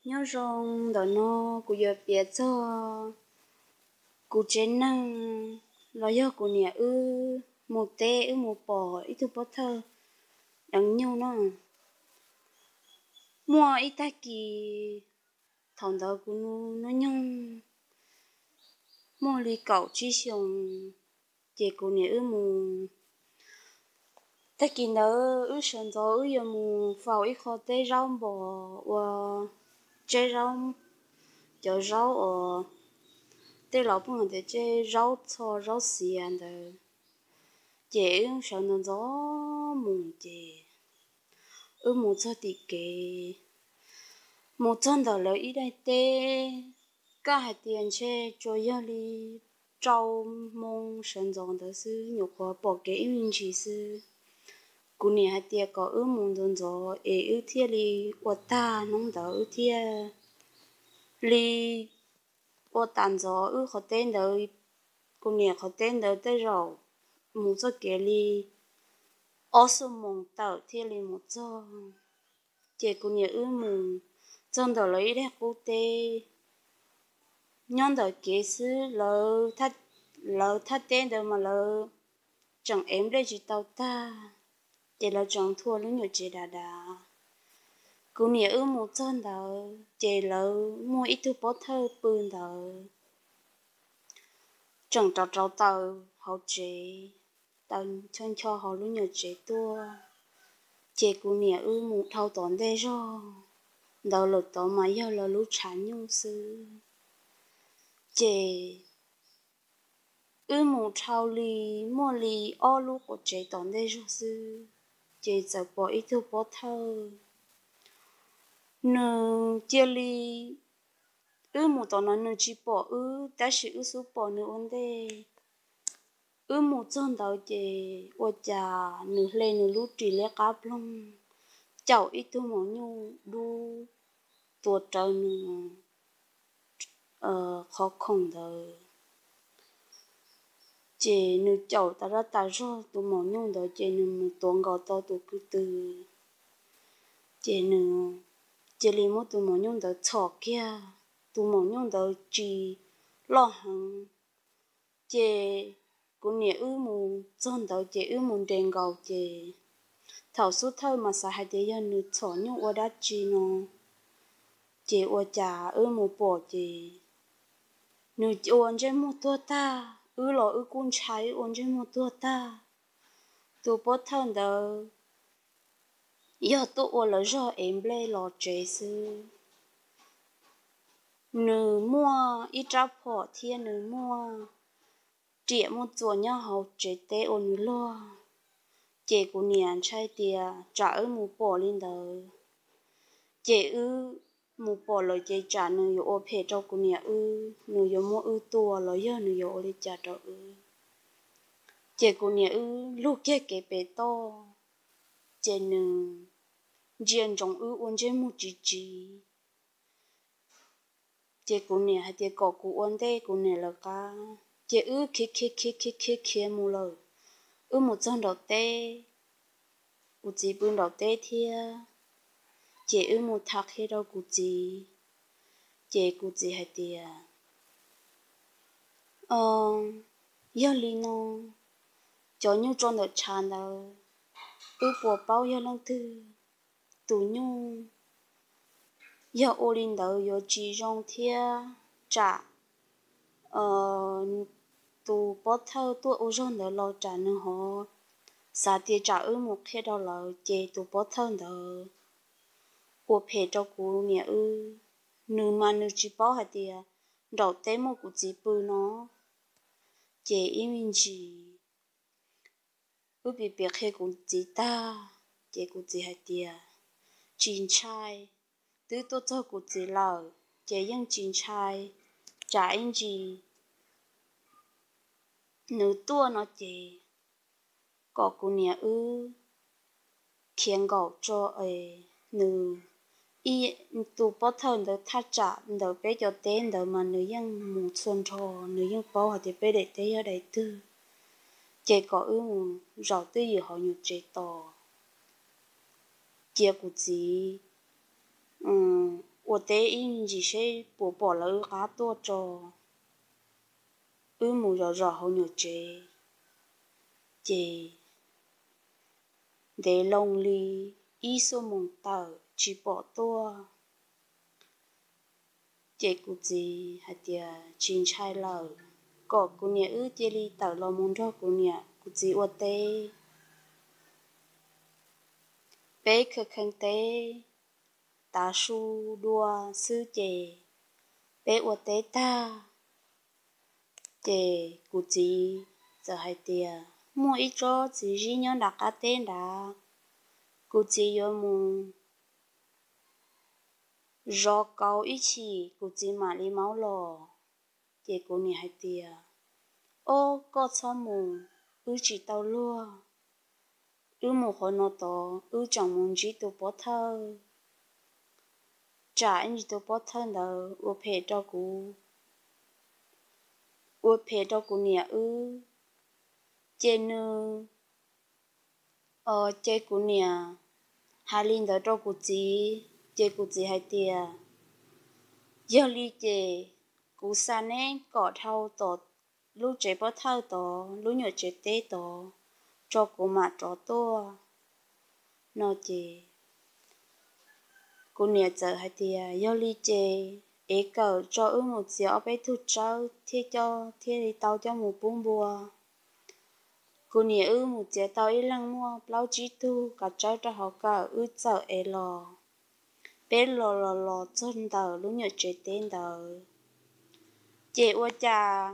Nyob zoo, ntawm no kuv yuav piav txog kuv tsev neeg los yog kuv niam wb mus teb, wb mus pom ib tug pov thawj deev nyuj no. Muaj ib tag kis, thaum ntawd kuv hnub nyoog muaj li kaum tsib xyoos, ces kuv niam wb mus. Tag kis ntawd wb sawv ntxov wb yuav mus faus ib qho teb zaub npos ua tseb zaub, cov zaub uas tej laus pheej hais tias tseb zaub txho zaub xiav ntawd. Ces wb sawv ntxov ntxov mus ces wb mus txog tim kev, mus txog ntawm lawv ib daim teb, koj hais tias ntshe tsuas yog li rau moo sawv ntxov ntawd xwb, nyuam qhuav pom kev ib me ntsis xwb. Kuv niam hais tias kom wb mus ntxov ntxov es wb thiaj li ua tag hnub ntawd wb thiaj li ua tas ntxov wb qhov teb ntawd. Kuv niam qhov teb ntawd tej zaum mus txoj kev li ob xuab moos tawm thiaj li mus txog. Ces kuv niam wb mus txog ntawm lawv ib daim qub teb, nyob ntawm kev xwb, lawv thaj teb ntawd mas lawv tseem ev nplej tsis tau tag, ces lawv tseem nthua lub nyuam tsev dav dav. Kuv niam wb mus txog ntawd ces lawv muaj ib tug pov thawj pw ntawd tseem rauv rauv taws hauv tsev, taws ncho ncho hauv lub nyuam tsev tuaj. Ces kuv niam wb mus dhau tom ntej zog ntawd lawm, tod mas yog lawv lub tshav nyuj xwb. Ces wb mus dhau li muaj li ob lub quav tsev tom ntej zog xwb, ces txawm pom ib tug pov thawj. Nws cia li, wb mus tom no nws tsis pom wb, tab sis wb xub pom nws ua ntej. Wb mus txog ntawd ces ua cas nws hle nws lub ris liab qab ploog, caum ib tug maum nyuj dub tua rawv nws qhov khoom ntawd. Ces nws caum tas zaj tas zog tus maum nyuj ntawd ces nws mus tuav nkaus tau tus kwv tw, ces nws cia li muab tus maum nyuj ntawd txhom kiag. Tus maum nyuj ntawd tsis loj heev, ces kuv niam wb mus txog ntawd ces wb mus nres nkaus ces thaum xub thawj mas xav hais tias yog nws txhom nyuj ua dab tsi no, ces ua cas wb mus pom ces nws ua ntsej muag tuag tag, wb los wb kuj ntshai, wb ua ntsej muag tuag tag. Tus pov thawj ntawd yog tuaj ua lawv zog ev nplej los tsev xwb. Nws muaj ib rab phom thiab nws muaj riam muaj txuas nyob hauv tsev teb ua nws luag. Ces kuv niam ntshai tias tsam wb mus pom li ntawd, ces wb mus pom lawm ces tsam nws yuav ua phem rau kuv niam wb, nws yuav muab wb tua los yog nws yuav ua li cas rau wb. Ces kuv niam wb lug kiag kev pem toj, ces nws ntsia ntsoov wb ua ntsej muag tsiv tsiv. Ces kuv niam hais tias kom kuv ua ntej kuv niam lawv qab, ces wb khiav khiav khiav khiav khiav khiav mus lawm. Wb mus txog nraum teb, kuv txiv pw nraum teb thiab, ces wb mus tham qhia rau kuv txiv. Ces kuv txiv hais tias, yog li no, cov nyuj tso ntawm tshav ntawd, wb puas paub yog leej twg tus nyuj? Yog ua li ntawd yuav tsis zoo thiab, tsam tus pov thawj tuaj ua zog ntawd los tsam nws ho xav tias tsam wb mus qhia rau lawv ces tus pov thawj ntawd ua phem rau kuv niam wb. Nws mas nws tsis paub hais tias nraum teb muaj kuv txiv pw no. Ces ib me ntsis wb piav piav qhia kuv txiv tag, ces kuv txiv hais tias tsis ntshai, twb tuaj txog kuv txiv lawm ces yeej tsis ntshai, tsam ib ntsis nws tuaj no ces kom kuv niam wb khiav nkaum tso es nws, ib, tus pov thawj ntawd thaj tsam ntawm peb cov teb ntawd mas nws yeej mus txhua nrho, nws yeej paub hais tias peb daim teb yog daim twg, ces kom wb mus zaum twj ywm hauv nyuam tsev tos, cia kuv txiv ua teb ib ntsis seb puas pom lawv wb qab tuaj tso, wb mus zov zov hauv nyuam tsev. Ces ntev loo li ib xuab moos tawm tsis pom tuaj. Ces kuv txiv hais tias tsis ntshai lawm, kom kuv niam wb cia li tawm los mus nrog kuv niam kuv txiv ua teb. Peb khaws kheev teb tav su dua xwb ces peb ua teb tag, ces kuv txiv txawm hais tias muaj ib tsob txiv zib nyob nram qab teb nrad, kuv txiv yuav mus zov kauv ib chim kuv txiv mam li maub los. Ces kuv niam hais tias, Ob, koj txhob mus, wb tsis tau luag, wb mus qhov no tod wb tseem mus ntsib tus pov thawj, tsam ib ntsis tus pov thawj ntawd ua phem rau kuv, ua phem rau kuv niam wb. Ces nws, ces kuv niam hais li ntawd rau kuv txiv, ces kuv txiv hais tias, Yog li ces kuv xa neb kom dhau tom lub tsev pov thawj tod, lub nyuam tsev teb tod, tso kuv mam rov tuaj no ces kuv niam txawm hais tias, Yog li ces ev kawm tso wb mus txiav ob peb tug tsawb thiab coj thiaj li tau coj mus pub npua. Kuv niam wb mus txiav tau ib leeg muaj plaub tsib tug kav tsawb rau hauv kawm wb txawm ev los. Peb los los los txog ntawm lub nyuam tsev teb ntawd, ces ua cas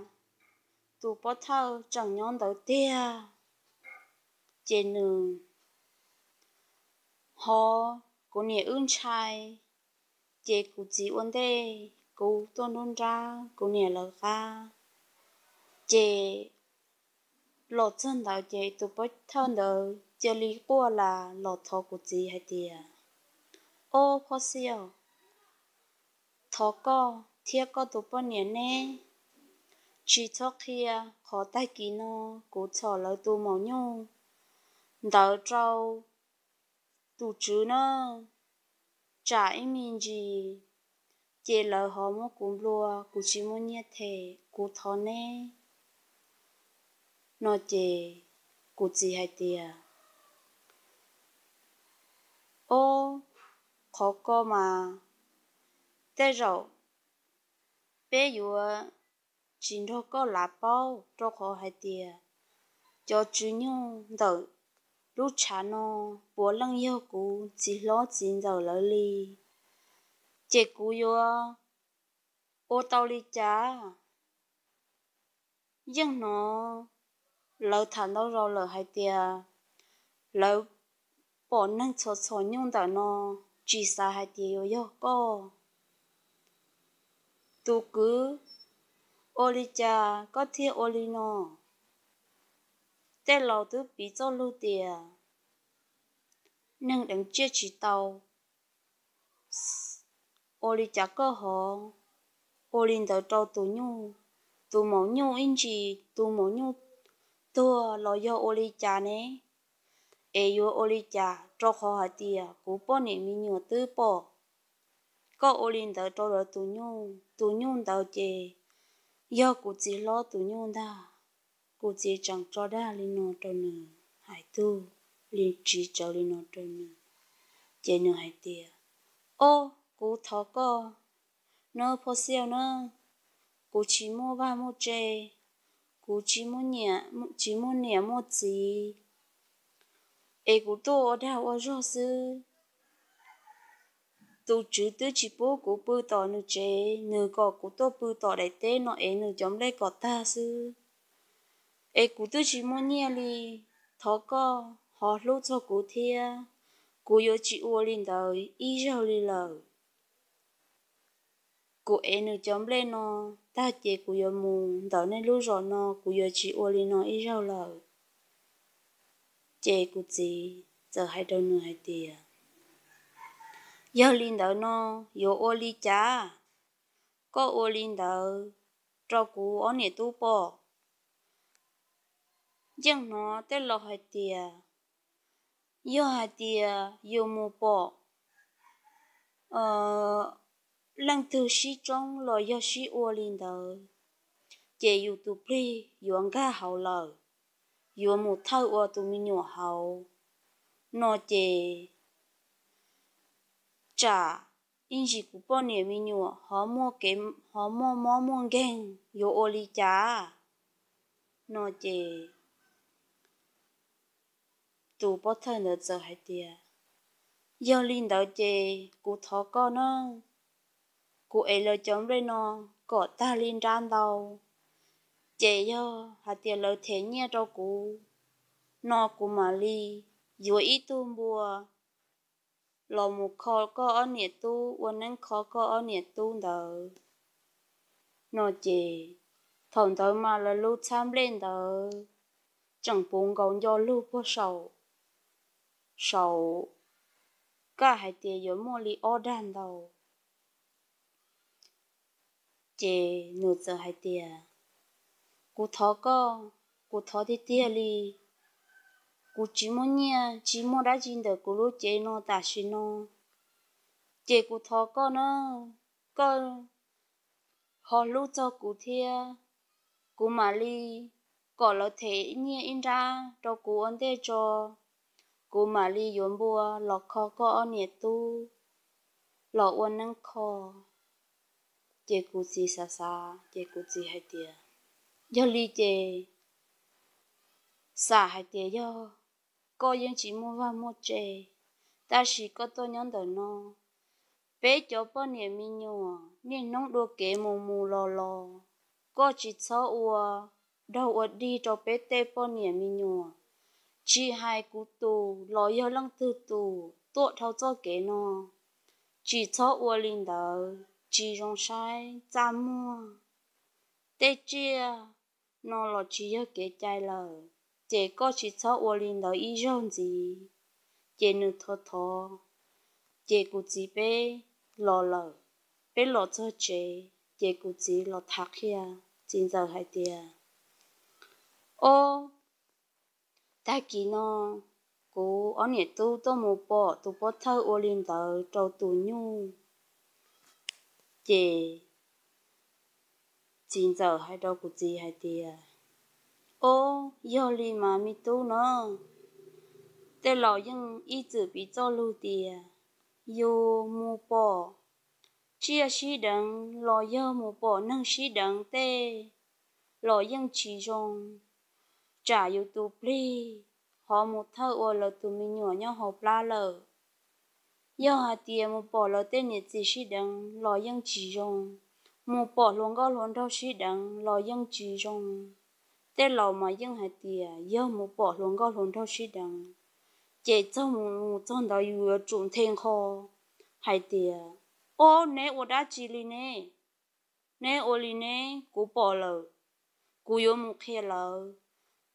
tus pov thawj tseem nyob ntawd tiag. Ces nws, hov, kuv niam wb ntshai, ces kuv txiv ua ntej kuv tuaj nruab nrab kuv niam lawv qab. Ces los txog ntawd ces tus pov thawj ntawd cia li quaj las los thov kuv txiv hais tias, Ob, Phoj Xiaj, thov koj thiab koj tus poj niam neb tsis txhob qhia qhov tag kis no kuv txhom lawv tus maum nyuj ntawd rau tus tswv na, tsam ib me ntsis ces lawv ho muab kuv nplua, kuv tsis muaj nyiaj them, kuv thov neb no ces kuv txiv hais tias, Ob, qhov ko mas tej zaum peb yuav tsis nrog koj lav paub rau qhov hais tias cov tswv nyuj ntawm lub tshav no puav leej yog kuv txiv hlob txiv ntxawm lawv li, ces kuv yuav ua tau li cas? Yeej hnov lawv tham ntau zaus lawm hais tias lawv pom neeg txhom txhom nyuj ntawm no, tsis xav hais tias yuav yog koj. Tus kwv, ua li cas koj thiaj ua li no? Tej laus twb piv txoj lus tias neeg deev tsiaj tsis tau. Ua li cas koj ho ua li ntawd rau tus nyuj? Tus maum nyuj ib ntsis tus maum nyuj tuag los yog ua li cas ne? Es yuav ua li cas rau qhov hais tias kuv poj niam me nyuam twb pom koj ua li ntawd rau lawv tus nyuj, tus nyuj ntawd ces yog kuv txiv hlob tus nyuj ntag. Kuv txiv tseem tso dag li no rau nws, hais tug li tsiv tsawv li no rau nws, ces nws hais tias, Ob, kuv thov koj nawb Phoj Xiaj nawb, kuv tsis muaj vaj muaj tse, kuv tsis muaj niam muaj txiv, es kuv tuaj ua dag ua zog xwb. Tus tswv twb tsis pub kuv pw tom nws tsev, nws kom kuv tuaj pw tom daim teb no es nws cov nplej kom tag xwb, es kuv twb tsis muaj nyiaj li. Thov koj ho hlub txog kuv thiab, kuv yuav tsis ua li ntawd ib zaug li lawm. Kuv ev nws cov nplej no tag ces kuv yuav mus ntawm nej lub zos no, kuv yuav tsis ua li no ib zaug lawm. Ces kuv txiv txawm hais rau nws hais tias, Yog li ntawd no yuav ua li cas? Koj ua li ntawd rau kuv ob niam tub pom. Yeej hnov tej laus hais tias, yog hais tias yus mus pom, leej twg sib tsoob los yog sib ua li ntawd, ces yus tus plig yuav nkag hauv lawm, yuav mus thawj ua tus me nyuam hauv no ces tsam ib ntsis kuv poj niam me nyuam ho muaj mob muaj nkeeg yuav ua li cas no ces tus pov thawj ntawd txawm hais tias, yog li ntawd ces kuv thov koj na, kuv ev lawv cov nplej no kom tag li nrab ntau, ces yog hais tias lawv them nyiaj rau kuv no kuv mam li yuav ib tug npua los mus kho koj ob niam tub, ua neeb kho koj ob niam tub ntawd no ces thaum ntawd mas lawv lub txhab nplej ntawd tseem puv nkaus nco lug puag saum, saum, kaj hais tias yuav muaj li ob dag ntau. Ces nws txawm hais tias, kuv thov koj, kuv thov tiag tiag li, kuv tsis muaj nyiaj tsis muaj dab tsi ntawm kuv lub cev no tam sim no, ces kuv thov koj na, koj ho hlub txog kuv thiab, kuv mam li kom lawv them nyiaj ib nrab rau kuv ua ntej tso, kuv mam li yuav npua los kho koj ob niam tub los ua neeb kho. Ces kuv txiv xav xav ces kuv txiv hais tias, yog li ces xam hais tias yog koj yeej tsis muaj vaj muaj tse, tab sis koj tuaj nyob ntawm no, peb cov poj niam me nyuam niaj hnub dua kev mus mus los los, koj tsis txhob ua daug ua dig rau peb tej poj niam me nyuam, tsis hais kuv tus los yog leej twg tus tuaj dhau txoj kev no, tsis txhob ua li ntawd, tsis zoo saib, txaj muag, tej tsiaj no los tsis yog kev cai lawm, ces koj tsis txhob ua li ntawd ib zaug ntxiv. Ces nws thov thov, ces kuv txiv peb los lawm, peb los txog tsev ces kuv txiv los tham qhia txiv ntxawm hais tias, ob, tag kis no kuv ob niam tub tuaj mus pom tus pov thawj ua li ntawd rau tus nyuj. Ces txiv ntxawm hais rau kuv txiv hais tias, ob, yog li mas me tub na, tej laus yeej ib txwm piv txoj lus tias, yus mus pom tsiaj sib deev los yog mus pom neeg sib deev tej los yeej tsis zoo, tsam yus tus plig ho mus thawj ua lawv tus me nyuam nyob hauv plab lawm. Yog hais tias mus pom lawv tej niam txiv sib deev los yeej tsis zoo, mus pom hluas nkauj hluas nraug sib deev los yeej tsis zoo. Tej laus mas yeej hais tias yog mus pom hluas nkauj hluas nraug sib deev, ces txog mus mus txog ntawd yus yuav tsum nthe nqho hais tias, ob, neb ua dab tsi li ne? Neb ua li ne, kuv pom lawm, kuv yuav mus qhia lawv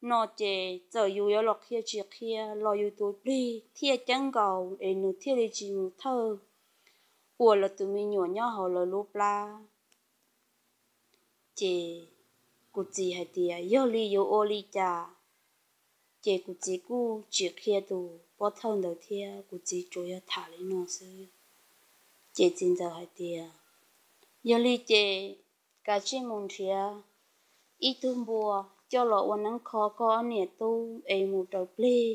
no ces txawm yus yuav los qhia tsis qhia los yus tus plig thiaj ceeb nkaus es nws thiaj li tsis mus thawj ua lawv tus me nyuam nyob hauv lawv lub plab. Ces kuv txiv hais tias yog li yuav ua li cas? Ces kuv txiv kuj tsis qhia tus pov thawj ntawd thiab, kuv txiv tsuas yog tham li no xwb. Ces txiv ntxawm hais tias, yog li ces kav tsij mus nrhiav ib tug npua coj los ua neeb kho koj ob niam tub es mus raws plig.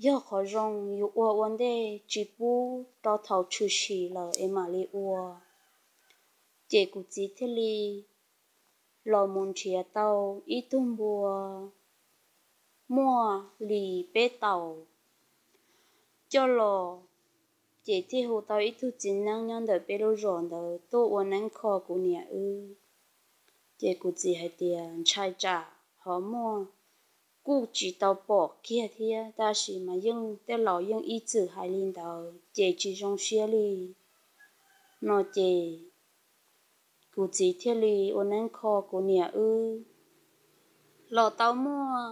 Yog qhov zoo yus ua ua ntej tsis pub rau thaum tshwm sim lawm es mam li ua. Ces kuv txiv thiaj li los mus nrhiav tau ib tug npua muaj li peb taus coj los, ces thiaj hu tau ib tug txiv neeb nyob ntawm peb lub zos ntawd tuaj ua neeb kho kuv niam wb. Ces kuv txiv hais tias ntshai tsam ho muaj, kuj tsis tau pom kiag thiab, tab sis mas yeej tej laus yeej ib txwm hais li ntawd ces tsis zoo siab li no ces kuv txiv thiaj li ua neeb kho kuv niam wb. Los tau muaj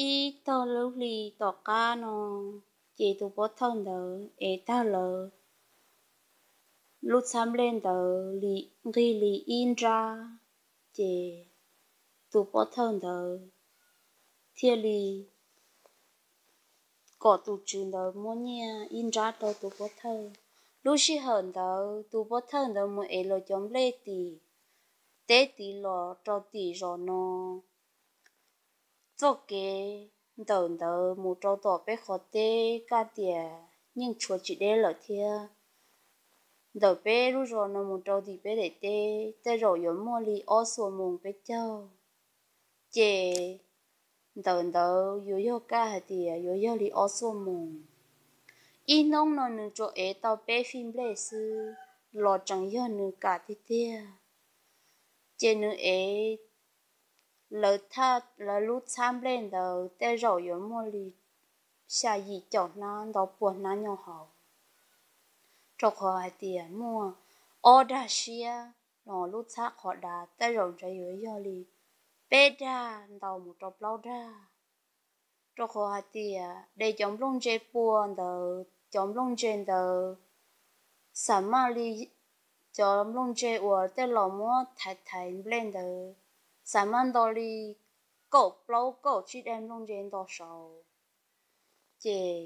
ib tog lub hli tom qab no, ces tus pov thawj ntawd ev tag lawv lub txhab nplej ntawd li nqig li ib nrab, ces tus pov thawj ntawd thiaj li kom tus tswv ntawd muab nyiaj ib nrab rau tus pov thawj. Lub sij hawm ntawd tus pov thawj ntawd mus ev los cov nplej tim teb tid los rau tim zos no. Txoj kev ntawm ntawd mus rau tom peb qhov teb kaj tias yeej tshuav tsis deb lawm thiab. Ntawm peb lub zos no mus rau tim peb daim teb tej zaum yuav muaj li ob xuab moos peb caug. Ces ntawm ntawd yuav yog kaj hais tias yuav yog li ob xuab moos. Ib hnub no nws tsuas ev tau peb fij nplej xwb los tseem yog nws kam tiag tiag. Ces nws ev lawv thaj lawv lub txhab nplej ntawd tej zaum yuav muaj li xya yim caum hnab ntau puag hnab nyob hauv, rau qhov hais tias muaj ob dag siab los lub txhab qhov dav tej zaum ntshe yuav yog li peb dag ntau mus rau plaub dag. Rau qhov hais tias de cov nplooj ntse pua ntawd cov nplooj ntse ntawd xam maj li cov nplooj ntse uas tej los muab thaiv thaiv nplej ntawd xam maj nto li kaum plaub kaum tsib dag nplooj ntse nto saud. Ces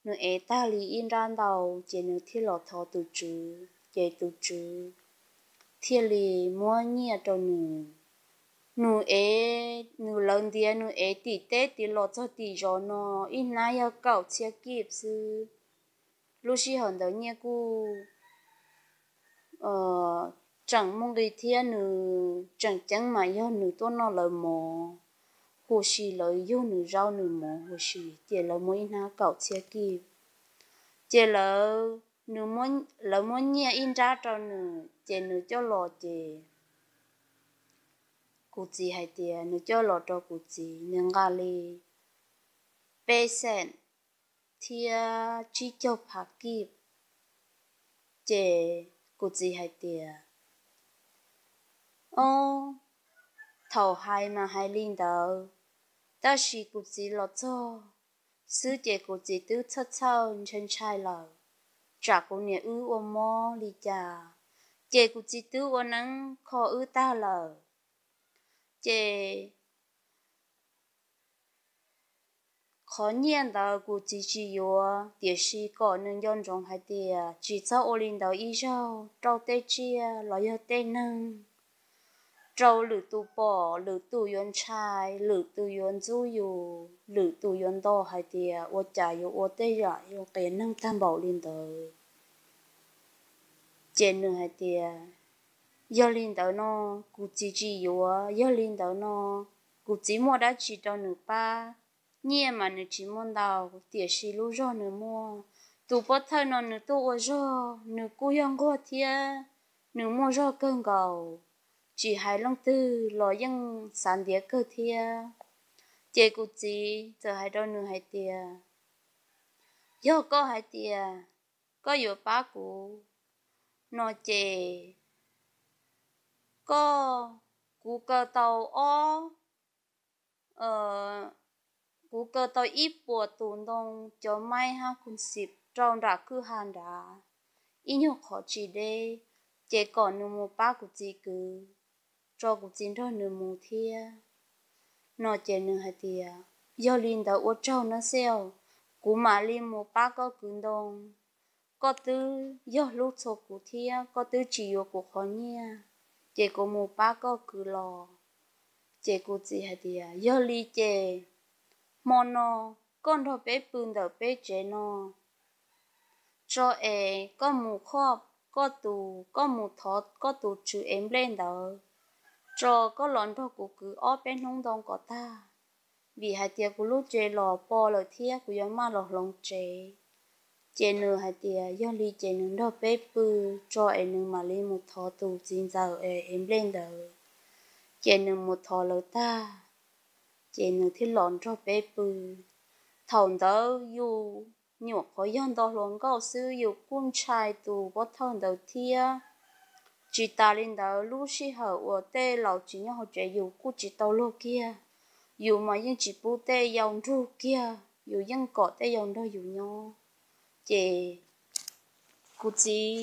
nws ev tag li ib nrab ntau ces nws thiaj los thov tus tswv ces tus tswv thiaj li muab nyiaj rau nws. Nws ev nws lawv ntiav nws ev tim teb tid los txog tim zos no ib hnab yog kaum txhiab kib xwb. Lub sij hawm ntawd nyiaj kuj tseem muaj nqi thiab nws tseem ceeb mas yog nws tuaj noj lawv mov huv si lawv yug nws zaub nws mov huv si ces lawv muab ib hnab kaum txhiab kib. Ces lawv muab nyiaj ib nrab rau nws ces nws coj los ces kuv txiv hais tias nws coj los rau kuv txiv nws nqa li peb xees thiab tsib caug phav kib. Ces kuv txiv hais tias, o, thaum hais mas hais li ntawd, tab sis kuv txiv los txog xwb ces kuv txiv twb txhawj txhawj ntshai ntshai lawm, tsam kuv niam wb ua mob li cas, ces kuv txiv twb ua neeb kho wb tag lawm. Ces qhov nyiaj ntawd kuv txiv tsis yuav, tiam sis kom nws nco ntsoov hais tias tsis txhob ua li ntawd ib zaug rau tej tsiaj los yog tej neeg, rau lwm tus pom lwm tus yuav ntshai, lwm tus yuav ntxub yus, lwm tus yuav nto hais tias ua cas yuav ua tej yam yuav qias neeg tag npaum li ntawd. Ces nws hais tias, yog li ntawd no kuv txiv tsis yuav, yog li ntawd no kuv txiv muaj dab tsi rau nws pab. Nyiaj mas nws tsis muaj ntau, tiam sis lub zog nws muaj. Tus pov thawj no nws tuaj ua zog, nws kuj yog nquag thiab, nws muaj zog kawg nkaus, tsis hais leej twg los yeej xav ntiav kawg thiab. Ces kuv txiv txawm hais rau nws hais tias, yog koj hais tias koj yuav pab kuv no ces koj, kuv kaw tau ob, kuv kaw tau ib puas tus ntoo cov maib hab khuv xim rau nram kwj ha nrad, ib nyuag qhov tsis deb, ces kom nws mus pab kuv txiv kwv, tso kuv txiv nrog nws mus thiab no ces nws hais tias, yog li ntawd ua tsaug nawb xib aw, kuv mam li mus pab koj kwv ntoo. Koj twb yog hlub txhua kuv thiab koj twb tsis yuav kuv qhov nyiaj, ces kuv mus pab koj kwv los. Ces kuv txiv hais tias, yog li ces hmo no koj nrog peb pw ntawm peb tsev no, tso es koj mus qhov, koj tus, koj mus thov koj tus tswv ev nplej ntawd, tso koj los nrog kuv kwv ob peb hnub ntoo kom tag, vim hais tias kuv lub tsev los po lawm thiab kuv yuav maj los hloov tsev. Ces nws hais tias yog li ces nws nrog peb pw, tso es nws mam li mus thov tus txiv ntxawm es ev nplej ntawd. Ces nws mus thov lawv tag, ces nws thiaj los nrog peb pw. Thaum ntawd yus nyuam qhuav yog nto hluas nkauj xwb, yus kuj ntshai tus pov thawj ntawd thiab. Tsis tas li ntawd, lub sij hawm uas tej laus tsis nyob hauv tsev yus kuj tsis tau luag kiag, yus mas yeej tsis pub tej yau nrug kiag, yus yeej kom tej yau nrog yus nyob. Ces kuv txiv,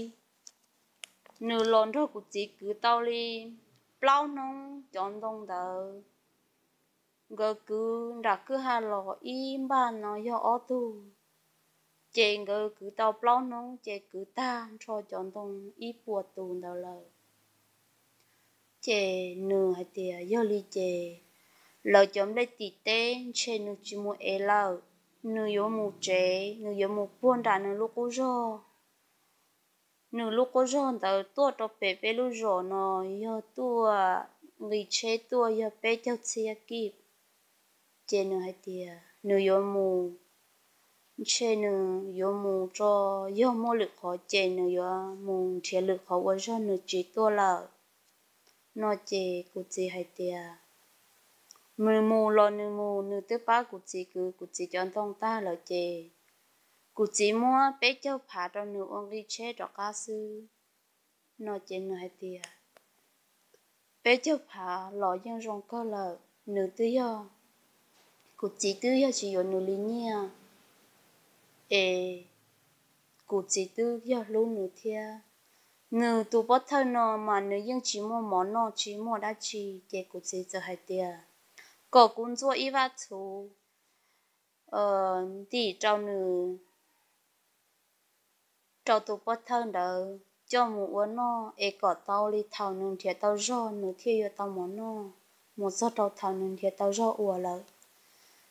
nws los nrog kuv txiv kwv tau li plaub hnub cov ntoo ntawd. Nkawd kwv nram kwj ha los ib npaj no yog ob tug. Ces nkawd kwv tau plaub hnub ces kwv tag nrho cov ntoo ib puas tus ntawd lawm. Ces nws hais tias yog li ces lawv cov nplej tim teb ntshe nws tsis mus ev lawm, nws yuav mus tsev, nws yuav mus puag nram nws lub qub zog. Nws lub qub zog ntawd tuaj rau pem peb lub zos no yog tuaj nqis tsheb tuaj yog peb caug txhiab kib. Ces nws hais tias nws yuav mus, ntshe nws yuav mus tso, yog muaj lwm qhov ces nws yuav mus nrhiav lwm qhov ua zog, nws tsis tuaj lawm no. Ces kuv txiv hais tias nws mus los nws mus, nws twb pab kuv txiv kwv kuv txiv cov ntoo tag lawm ces kuv txiv muab peb caug phav rau nws ua nqi tsheb rov qab xwb no. Ces nws hais tias peb caug phav los yeej zoo kawg lawm, nws twb yog, kuv txiv twb yog tsis yuav nws li nyiaj es kuv txiv twb yog hlub nws thiab. Nws tus pov thawj no mas nws yeej tsis muaj mov noj tsis muaj dab tsi, ces kuv txiv txawm hais tias kom kuv ntxuaj ib vab txhuv ntim rau nws, rau tus pov thawj ntawd coj mus ua noj es kom tau li thaum nws nrhiav tau zog nws thiaj yuav tau mov noj, mus txog rau thaum nws nrhiav tau zog ua lawm.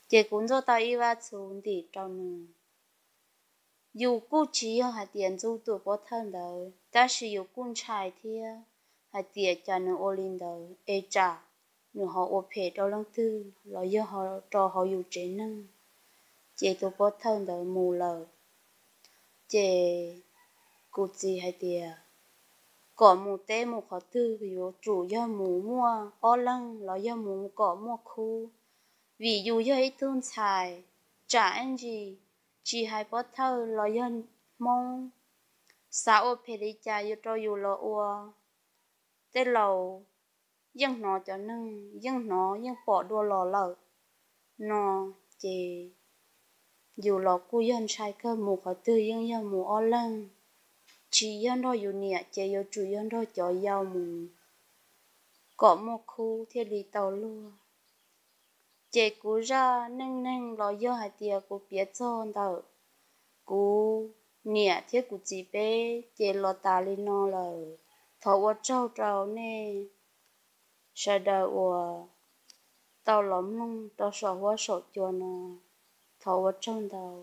Ces kuv ntxuaj tau ib vab txhuv ntim rau nws. Yus kuj tsis yog hais tias ntxub tus pov thawj ntawd, tab sis yus kuj ntshai thiab hais tias cas nws ua li ntawd es tsam nws ho ua phem rau leej twg los yog rau hauv yus tsev neeg. Ces tus pov thawj ntawd mus lawm, ces kuv txiv hais tias kom mus teb mus qhov twg yuav tsum yog mus muaj ob leeg los yog mus kom muaj khub, vim yus yog ib tug ntxhais, tsam ib ntsis tsis hais pov thawj los yog Hmoob xav ua phem li cas yuav rau yus los ua. Tej laus yeej hnov cov neeg yeej hnov yeej pom dua los lawm no, ces yus los kuj yog ntshai kawg, mus qhov twg yeej yog mus ob leeg, tsis yog nrog yus niam ces yuav tsum yog nrog cov yau mus kom muaj khub thiaj li tau luag. Ces kuv zaj neej neeg los yog hais tias kuv piav txog ntawm kuv niam thiab kuv txiv peb ces los tas li no lawm. Thov ua tsaug rau nej sawv daws uas tau los mloog rau saum huab saum cua no. Thov ua tsaug ntau.